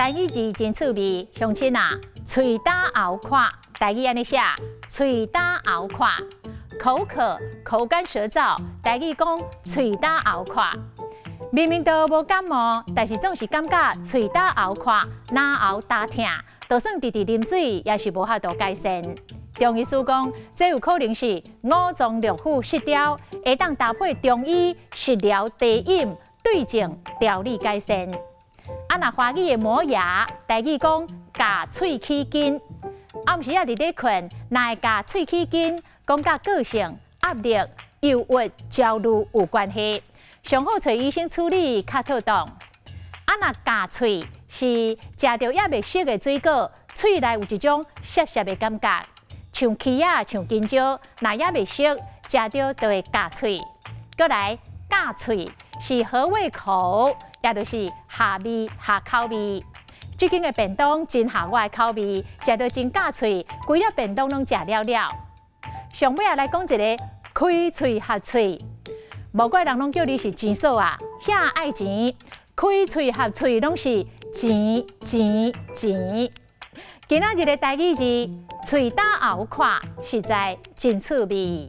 台語字真趣味，鄉親啊，喙焦喉渴，台語按呢寫，喙焦喉渴，口渴、口乾舌燥，台語講喙焦喉渴。明明都無感冒，但是總是感覺喙焦喉渴、嚨喉焦疼，就算直直啉水也是無法度改善。中醫師講，這有可能是五臟六腑失調，會當搭配中醫食療茶飲對症調理改善。啊，若華語的磨牙，台語講咬喙齒筋，暗時仔佇咧睏，若會咬喙齒筋，講佮個性、壓力、憂鬱、焦慮有關係。上好揣醫生處理較妥當。啊，若咬喙是食著猶未熟的水果，喙內有一種澀澀的感覺，像柿仔、像香蕉，若猶未熟，食著就會咬喙。閣來咬喙是合胃口，也就是合味、合口味。這間的便當真合我的口味，食著真咬喙，規粒便當攏食了了。上尾仔來講一個開喙合喙。無怪人攏叫你是錢嫂啊，遐愛錢，開喙合喙攏是錢錢錢。今仔日的台語字，喙焦喉渴，實在真趣味。